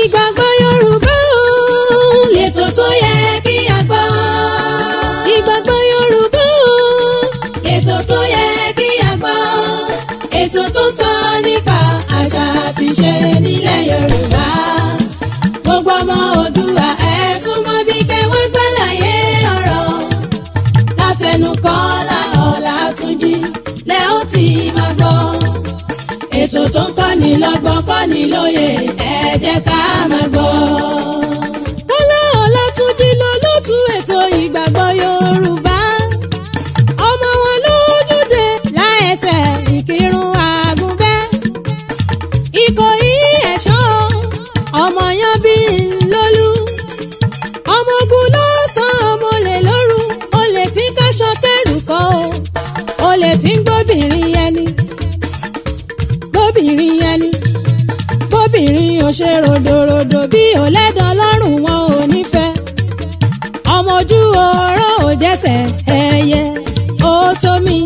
Ìgbàgbọ́ Yorùbá o, lètò tó yẹ kí a gbọ́. Ìgbàgbọ́ Yorùbá o, ètò tó yẹ kí a gbọ́. Ètò tó ń sọ nípa àṣà àti ìṣe nílẹ̀ Yorùbá. Gbogbo ọmọ Oòduà ẹ súnmọ́ bí kẹwàá gbàlàyé ọ̀rọ̀. Látẹnu Kọ́lá Ọlátúnjí lẹ ó ti máa gbọ́. Ètò tó ń kọ́ni lọ́gbọ́n kọ́ni lóye, ẹ jẹ́ ká máa gbọ́. Kọ́lá Ọlátúnjí lolótú ètò Ìgbàgbọ́ Yorùbá. Ọmọ wọn lójúde láẹsẹ̀ Ìkìrun Àgùnbẹ́. Ìkòyí ẹ̀ṣọ́ ọmọ yan bí ńlọ́lú. Ọmọ ogun ló sàn ọmọ olè lóru, olè tí ń káṣọ kẹrù kọ́ o. Olè tí ń gbóbìnrin ẹni, gbóbìnrin ẹni, bóbìnrin ò ṣe ròdòròdò bí òlẹ́dàn lọ́rùn wọn ò nífẹ̀ẹ́. Ọmọ ojú ọ̀rọ̀ ò jẹ́sẹ̀ ẹyẹ ó tó mi.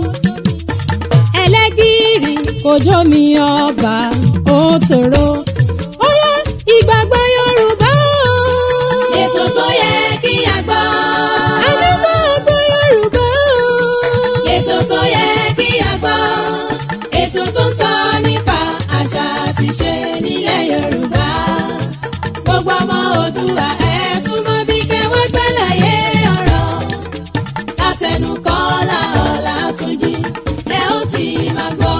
Ẹlẹ́gìrì kò jó mi ọba ó tòrò. Ó yá, Ìgbàgbọ́ Yorùbá o, ètò tó yẹ kí a gbọ́. Ẹni máa gbọ́ Yorùbá o, ètò tó yẹ kí a gbọ́. Ètò tó ń sọ nípa àṣà àti ìṣe nílẹ̀ Yorùbá. Gbogbo ọmọ Oòduà ẹ súnmọ́ bí kẹwàá gbàlàyé ọ̀rọ̀. Látẹnu Kọ́lá Ọlátúnjí lẹ ó ti máa gbọ́.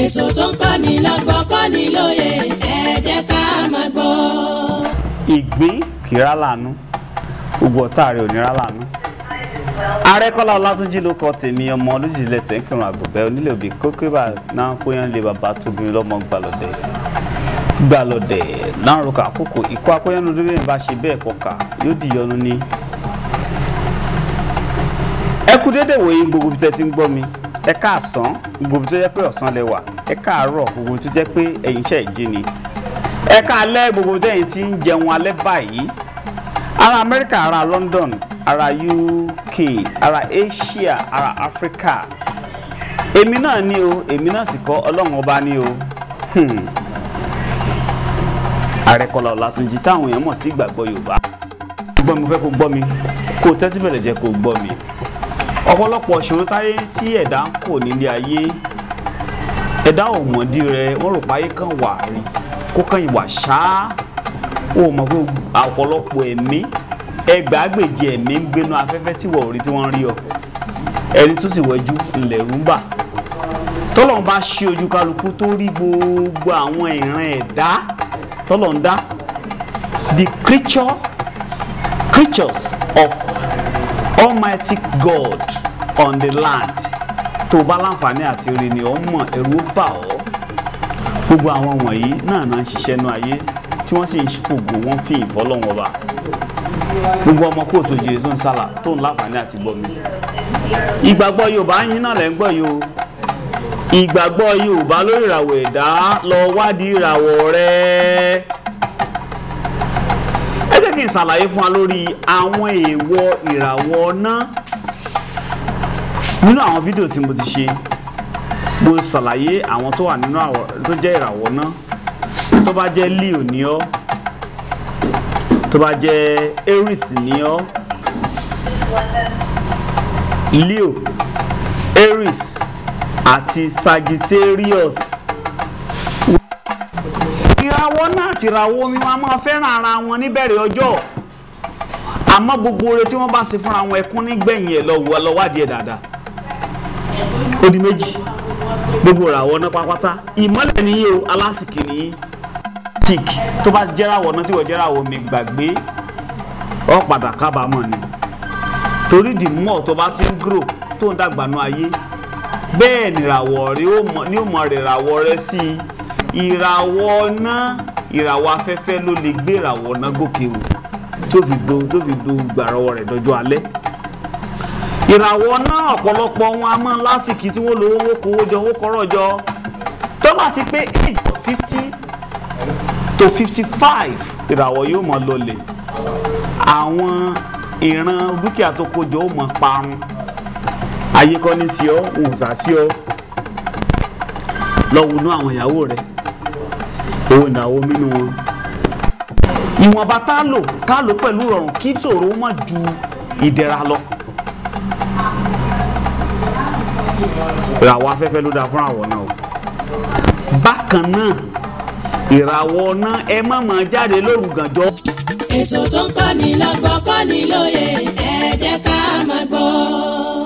Ètò tó ń kọ́ni lọ́gbọ́n kọ́ni lóye, ẹ jẹ́ ká máa gbọ́. Ìgbín kì í rálànú, gbogbo ọ̀tá rẹ̀ ò ní rálànú. Ààrẹ Kọ́lá Ọlátúnjí ló kọ tèmi, ọmọ olójìlẹsẹ̀ ń kírun àgùnbẹ́ onílé òbí kókébà náà kóyán lé bàbá tóbi lọ́mọ gbàlọ́dẹ̀ gbàlọ́dẹ̀ láǹrọ̀kà àkókò ikú akóyánu lórí ẹ̀ bá ṣe bẹ́ẹ̀ kọkà yóò di yọnu ní. Ẹ kú dédé wòye gbogbo ibi tẹ́ ti ń gbọ́ mi, ẹ káàsán gbogbo ibi tó jẹ́ pé ọ̀sán lẹ wà, ẹ káàárọ̀ gbogbo ibi tó jẹ́ pé ẹ̀yin iṣẹ́ ìjí ni, ẹ káalẹ́ gbogbo ibi tẹ́yin ti ń jẹun alẹ́ báyìí. Ará Amẹ́ríkà, ará London, ará UK, ará Asia, ará Africa, èmi náà ni o, èmi náà sì kọ́, Ọlọ́run ọba ni o. Ààrẹ Kọ́lá Ọlátúnjí táwọn èèyàn mọ̀ sí Ìgbàgbọ́ Yorùbá. Gbọ́ mi, fẹ́ kó gbọ́ mi, kó tẹ́tí bẹ̀rẹ̀ jẹ́ kó gbọ́ mi. Ọ̀pọ̀lọpọ̀ ìṣòro táyé tí ẹ̀dá ń kò nílé ayé, ẹ̀dá ò mọ̀dí rẹ̀, wọ́n rò páyé kan wà rí kó kàn ìwà ṣáá. Ó mọ̀ pé ọ̀pọ̀lọpọ̀ ẹ̀mí ẹgbàágbèje ẹ̀mí ń gbénu afẹ́fẹ́ tí wọ́n ò rí tí wọ́n ń rí ọ. Ẹni tó sì wẹ̀jú ńlẹ̀ rú ń bà. Tọ́lọ́run bá ṣí ojú kálukú tó rí gbogbo àwọn ìran ẹ̀dá tọ́lọ́run dá, the creatures of Almighty God on the land, tó bá láǹfààní àti rí ni ó mọ̀, ẹ̀rù ó bà ọ́. Gbogbo àwọn wọ̀nyí náà náà ń ṣiṣẹ́ nú ayé tí wọ́n sì ń fògo wọ́n fi ìfọ́lọ́wọ́n ọba. Gbogbo ọmọ kóòtù òjìrì tó ń sálà tó ń láǹfààní àti gbọ́ mi. Ìgbàgbọ́ Yorùbá yín náà lẹ́ ń gbọ́ yìí o. Ìgbàgbọ́ Yorùbá lórí ìràwọ̀ ẹ̀dá, lọ wádìí ìràwọ̀ rẹ. Ẹ jẹ́ kí n ṣàlàyé fún wa lórí àwọn èèwọ̀ ìràwọ̀ náà. Nínú àwọn fídíò tí mo ti ṣe, mo ṣàlàyé àwọn tó wà nínú àwọ̀ tó jẹ́ ìràwọ̀ náà. Tó bá jẹ́ Leo ní ọ́, tó bá jẹ́ Aries ní ọ́, Leo, Aries àti Sagittarius. Ìràwọ̀ náà àti ìràwọ̀ omi wọn a máa fẹ́ràn ara wọn níbẹ̀rẹ̀ ọjọ́, àmọ́ gbogbo oore tí wọ́n bá ṣe fúnra wọn ẹkún nígbẹ̀yìn ẹ̀ lọ wádìí ẹ̀ dáadáa. Ó di méjì. Gbogbo ìràwọ̀ náà pátápátá ìmọ́lẹ̀ nìyí o, alásìkò nìyí. Tík tó bá jẹ́ràwọ̀ náà tí wọ́n jẹ́ràwọ̀ mi gbàgbé, ọ padà kábàámọ̀ ni. Torí the more tó bá ti ń grow tó ń dàgbà nú ayé, bẹ́ẹ̀ ni ìràwọ̀ rẹ ní ó mọ ìràwọ̀ rẹ sí i. Ìràwọ̀ náà, ìràwọ̀ afẹ́fẹ́ ló lè gbé ìràwọ̀ náà gòkè o, tó fi do gbàrọwọ̀ rẹ̀ dọjọ́ alẹ́. Ìràwọ̀ náà ọ̀pọ̀lọpọ̀ wọn a máa lásìkò tí wọ́n lówó owó kówó jọ owó kọ́rọ̀ jọ. Tó bá ti pé age of 50 to 55, ìràwọ̀ yóò máa lọlẹ̀. Àwọn ìran dúkìá tó kó jọ ó máa parun. Ayé kọ́ ní sí ọ, òun sà sí ọ. Lọ wọnú àwọn ìyàwó rẹ, èwo ìnáwó nínú wọn. Ìwọ̀nba tá a lò ká lò pẹ̀lú ìrọ̀rùn kí tòró má ju ìdẹ̀ra lọ. Ìràwọ̀ afẹ́fẹ́ ló dáa fún àwọ̀ náà o. Bákan náà ìràwọ̀ náà ẹ má máa jáde lóru gànjọ́. Ètò tó ń kọ́ni lọ́gbọ́n kọ́ni lóye, ẹ jẹ́ ká máa gbọ́.